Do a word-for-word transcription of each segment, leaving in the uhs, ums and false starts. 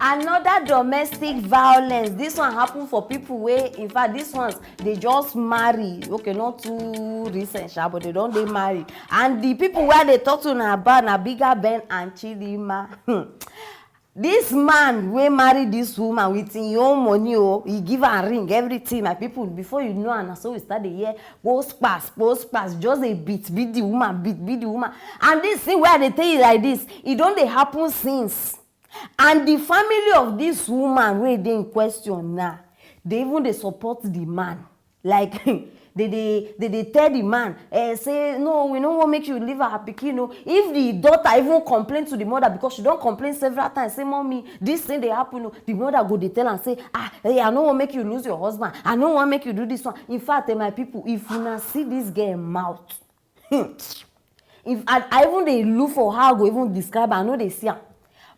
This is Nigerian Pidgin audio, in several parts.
Another domestic violence. This one happen for people wey, in fact, these ones, they just marry. Okay, not too recent, sha, but they don dey married. And the people wey I dey talk to na about na Bigga Ben and Chidinma. Hmm. This man wey marry this woman with him own money, oh, he give her ring, everything. My people, before you know am, na so we start dey hear, go spas, go spas, just dey beat, beat the woman, beat, beat the woman. And this thing wey I dey tell you like this, e don dey happen since. And the family of this woman wey dey in question now, they even dey support the man. Like, they dey, they dey tell the man, eh, say, "No, we no wan make you leave our pikin o." If the daughter even complain to the mother, because she don complain several times, say, "Mommy, this thing dey happen o," the mother go dey tell am say, "Ah, eh, I no wan make you lose your husband. I no wan make you do this one." In fact, eh, my people, if una see this girl mouth, hmm, if I, I even dey look for how I go even describe am, I no dey see am.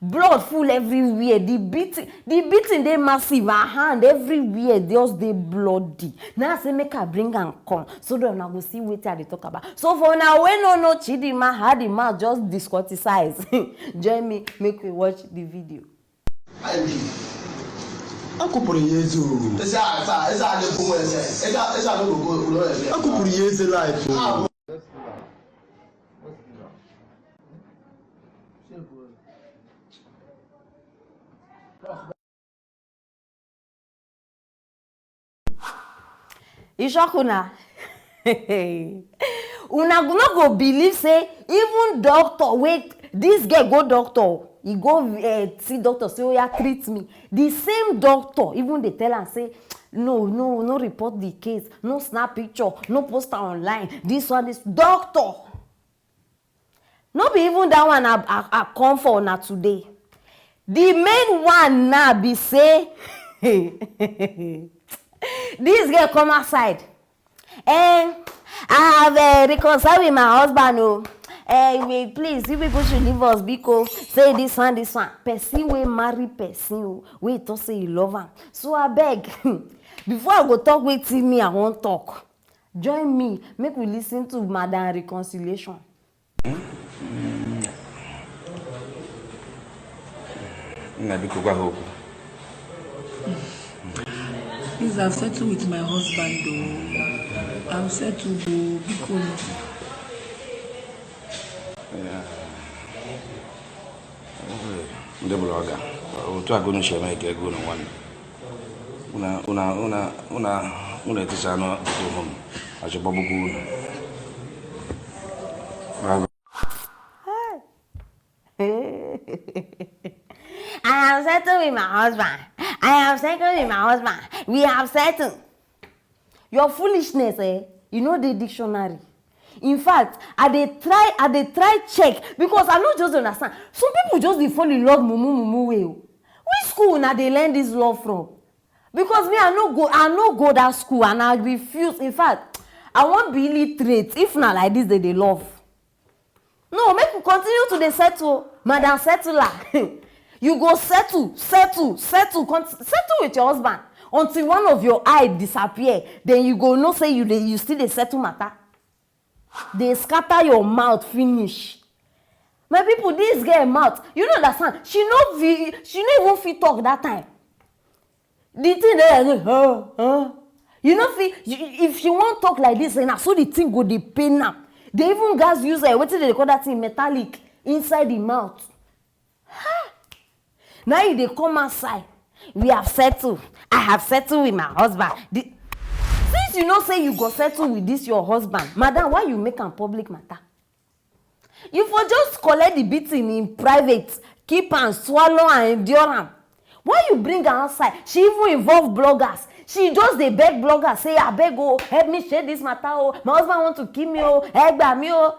Blood full everywhere. The beating, the beating dey massive. Her hand, everywhere just dey bloody. Now I say make I bring am come so that una go see wetin I dey talk about. So for una wey no know Chidinma, how the man just desquartize, join me, make we watch the video. A kwụpụrụ ya eze o. Eze a, eze a, eze a na-ekwu nwa eze. Eze a, eze a na-ekwu nwa eze. A kwụpụrụ ya eze life o. E shock una? Una no go believe say even doctor wey this girl go doctor, e go, eh, see doctor say, "Oya, treat me." The same doctor even dey tell am say, "No, no, no report the case, no snap picture, no post am online, this one, this." Doctor! No be even that one I, I, I come for una today. The main one now be say, this girl come outside. "Eh, I have, eh, reconciled with my husband o. Eh, we, please, you people should leave us, biko. Say this one, this one." Person wey marry person o, wey talk say he love am. So abeg, before I go talk wetin me I wan talk, join me, make we listen to Madam Reconciliation. Nna, biko, gwa ha okwu. Please, I've settled with my husband o. I've settled o, biko. Ndị blọga, otu a ka unu si eme ka ego unu nwanne. Unu, unu, unu, unu, unu etisa anụ tupu hụ m, achịkpọgbukwa unu. I have settled with my husband. I have settled with my husband. We have settled. Your foolishness, eh? You know the dictionary. In fact, I dey try, I dey try check because I no just understand. Some people just dey fall in love mumu mumu way o. Which school una dey learn this love from? Because me, I no go, I no go that school and I refuse. In fact, I wan be illiterate if na like this they dey love. No, make we continue to dey settle, Madam Settler. You go settle, settle, settle, con- settle with your husband until one of your eye disappear. Then you go know say you dey, you still dey settle matter. Dey scatter your mouth finish. My people, this girl mouth, you no understand. She no fit, she no even fit talk that time. The thing dey like, huh, huh. You no fit, you, if she wan talk like this, na so the thing go dey pain am. They even gas use, eh, wetin they dey call that thing, metallic, inside the mouth. Ha! Now you dey come outside. We have settled. I have settled with my husband. The, since you know say you go settle with this your husband, madam, why you make am public matter? You for just collect the beating in private, keep am, swallow and endure am. Why you bring am outside? She even involve bloggers. She just dey beg bloggers say, "Abeg o, help me share this matter o. My husband want to kill me o. Ẹ gbà mí o."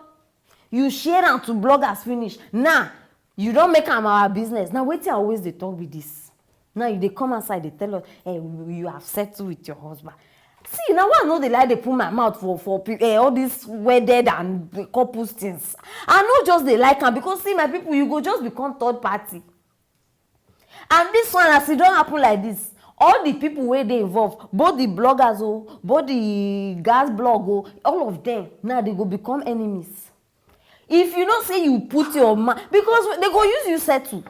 You share am to bloggers finish. Now, you don make am our business. Now, wetin I always dey talk be this. Now you dey come outside dey tell us, eh, you have settled with your husband. See, na why I no dey like dey put my mouth for, for pe- eh, all these wedded and couples things. I no just dey like am because, see, my people, you go just become third party. And this one, as e don happen like this, all the people wey dey involved, both the bloggers o, both the gas blog o, all of them now they go become enemies. If you know say you put your mouth, because they go use you settle.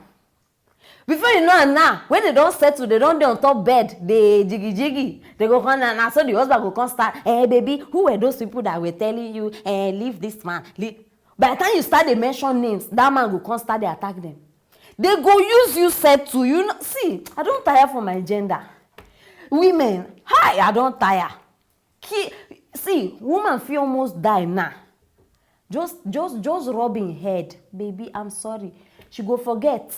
Before you know am now, when they don settle, they don dey on top bed, dey jiggy jiggy. They go come, na na so the husband go come start, "Eh, baby, who were those people that were telling you, eh, leave this man, leave?" By the time you start dey mention names, that man go come start dey attack them. They go use you settle. You know, see, I don tire for my gender. Women, hi, I don tire. Ki-, see, woman fit almost die now. Just, just, just rub im head, "Baby, I'm sorry." She go forget.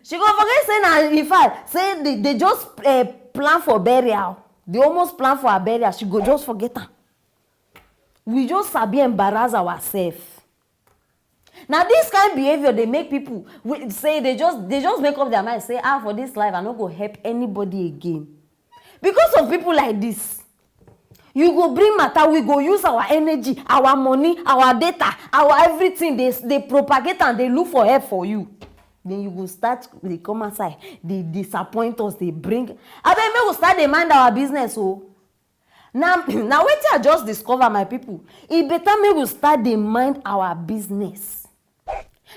She go forget say na, in fact, say they, they just, eh, plan for burial. They almost plan for her burial. She go just forget am. We just sabi embarrass ourselves. Na this kind behavior dey make people we, say they just, they just make up their mind say, "Ah, for this life, I no go help anybody again." Because of people like this, you go bring matter, we go use our energy, our money, our data, our everything, dey, dey propagate and dey look for help for you. Then you go start dey come outside, dey disappoint us, dey bring. Abeg, make we start dey mind our business o. Na, na wetin I just discover, my people. E better make we start dey mind our business.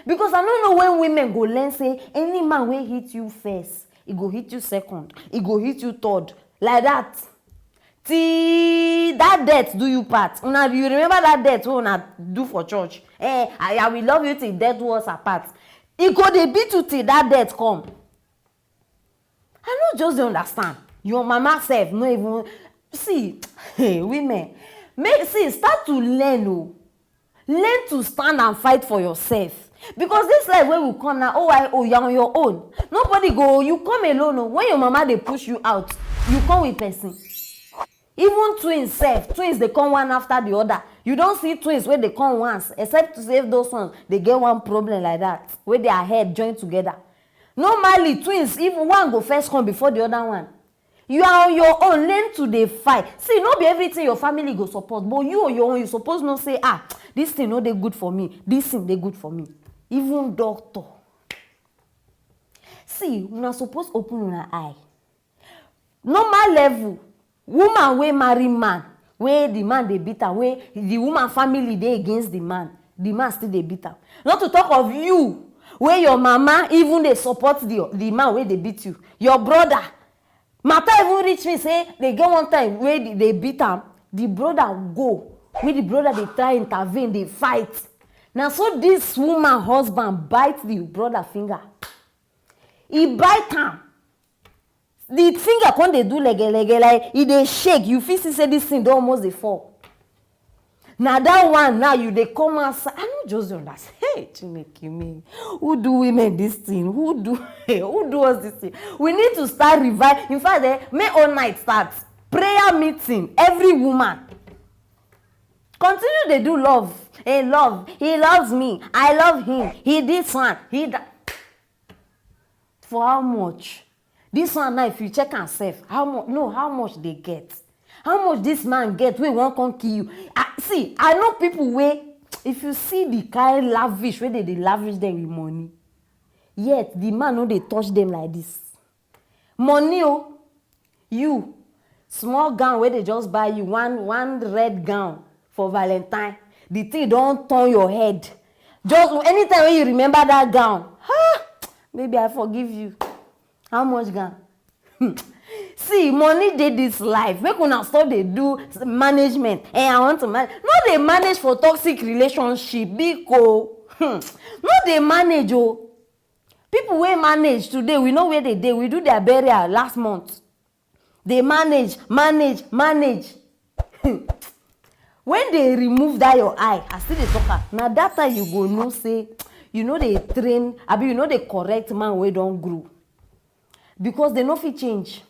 Because I no know when women go learn say any man wey hit you first, e go hit you second, e go hit you third, like that. Till that death do you part. Una, you remember that death wey una do for church? Eh, I, I will love you till death do us apart. E go dey beat you till that death come. I no just dey understand. Your mama sef no even see. Hey, women, make, see, start to learn o. Learn to stand and fight for yourself. Because this life wey we come now, oh, I, oh, you're on your own. Nobody go, you come alone o. When your mama dey push you out, you come with person. Even twins sef, twins dey come one after the other. You don see twins wey dey come once, except to save those ones, they get one problem like that, wey their head join together. Normally, twins, if one go first come before the other one, you are on your own. Learn to dey fight. See, no be everything your family go support, but you on your own, you suppose know say, "Ah, this thing no dey good for me. This thing dey good for me." Even doctor. See, una suppose open una eye. Normal level, woman wey marry man, wey the man dey beat am, wey the woman family dey against the man, the man still dey beat am. Not to talk of you, wey your mama even dey support the, the man wey dey beat you. Your brother, matter even reach me say they get one time wey they, they beat am, the brother go, wey the brother dey try intervene, dey fight. Na so this woman husband bite the brother finger. He bite am. The finger come dey do lege lege, like e dey shake. You fit see say this thing don almost dey fall. Na that one now you dey come outside. I no just dey understand. Hey, Chineke me. Who do women this thing? Who do, who do us this thing? We need to start revive. In fact, eh, make all night start. Prayer meeting, every woman. Continue dey do love. Hey, love. He loves me. I love him. He this one. He that. For how much? This one now, if you check am sef, how much? No, how much they get? How much this man get wey wan come kill you? Ah, see, I know people wey, if you see the kind lavish wey they dey lavish them with money, yet the man no dey touch them like this. Money o, you, small gown wey they just buy you, one, one red gown for Valentine, the thing don turn your head. Just anytime when you remember that gown, ha, baby, I forgive you. How much gown? See, money dey this life. Make una stop dey do management. Eh, I want to manage. No dey manage for toxic relationship, biko. Hmm. No dey manage o. People wey manage today, we know where they dey. We do their burial last month. They manage, manage, manage. When they remove that your eye, I still dey talk am. Na that time you go know say you no dey train, abi you no dey correct man wey don grow. Because they no fit change.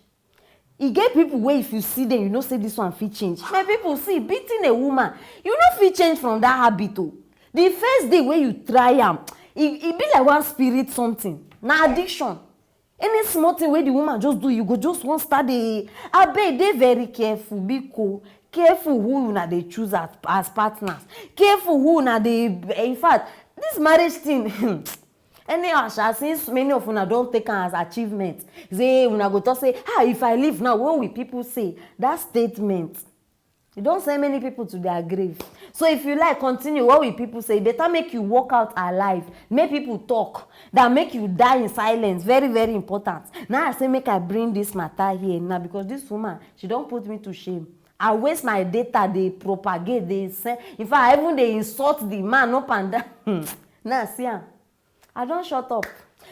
E get people wey if you see them, you know say this one fit change. My people, see, beating a woman, you no fit change from that habit o. The first day wey you try am, e, e be like one spirit something. Na addiction. Any small thing wey the woman just do, you go just wan start dey, abeg, dey very careful, biko. Careful who una dey choose as, as partners. Careful who una dey, in fact, this marriage thing, anyhow sha, since many of una don take am as achievement, say una go talk say, "Ah, if I leave now, what will people say?" That statement, You don send many people to their grave. So if you like continue, what will people say? Better make you walk out alive, make people talk, than make you die in silence. Very, very important. Now I say make I bring this matter here now, because this woman, she don put me to shame. I waste my data, dey propagate, dey send. In fact, I even dey insult the man up and down. Now see am. I don shut up.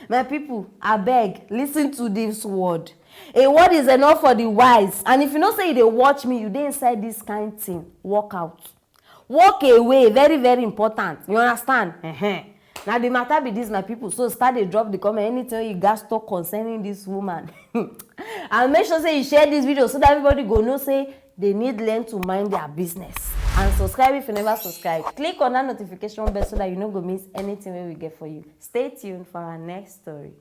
My people, abeg, listen to this word. A word is enough for the wise. And if you know say you dey watch me, you dey inside this kind thing, walk out. Walk away, very, very important. You understand? Ehen. Na the matter be this, my people. So start dey drop the comment, anything wey you gats talk concerning this woman. And make sure say you share this video so that everybody go know say they need learn to mind their business. And subscribe if you never subscribe. Click on that notification bell so that you no go miss anything wey we get for you. Stay tuned for our next story.